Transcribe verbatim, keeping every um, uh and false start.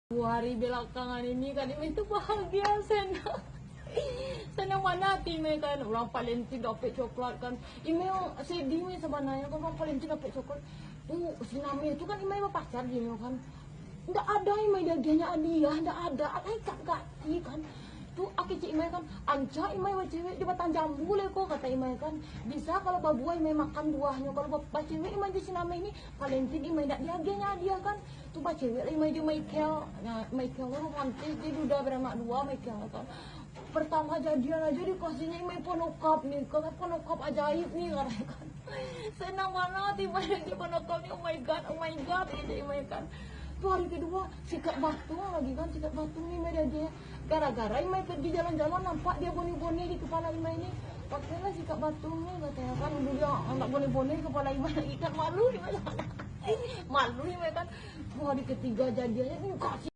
Dua hari belakangan ini kan, Imai tu bahagia, senang. Senang bana ati Imai kan, urang Valentine dapek coklat kan. Imai sedih Imai sabananyo kan, urang Valentine dapek coklat. Tu si Nameh tu kan Imai bapacar jo inyo kan. Ndak ada Imai diagiahnyo hadiah, ndak ada. Alai ka-, ka ati kan. Tu kecek Imai kan, "Rancak Imai bacewek di batang jambu lai ko," kato Imai kan. "Bisa kalau babuah Imai makan buahnyo, kalau ba-, bacewek Imai jo si Nameh ni, Valentine Imai ndak diagiahnyo hadiah kan." Tu bacewek lah Imai jo Michael. Nah, Michael tu romantis, dia duda baranak dua, Michael kan. Pertama jadian aja dikasihnyo Imai porno cup ni, kan porno cup ajaib ni, katanya kan. Senang bana ati Imai di porno cup ni, "Oh my God, oh my God," kecek Imai kan. Tu hari kedua, sikat batung lagi kan, sikat batung ni Imai diagiah. Gara-gara Imai pergi jalan-jalan, nampak dia bone-bone di kepala Imai ni. "Pakailah sikat batung ni," katanya kan. Dulu dia ndak bone-bone di kepala Imai lagi kan, malu Imai. Malu Imai kan. Tu hari ketiga jadiannyo, ni kasih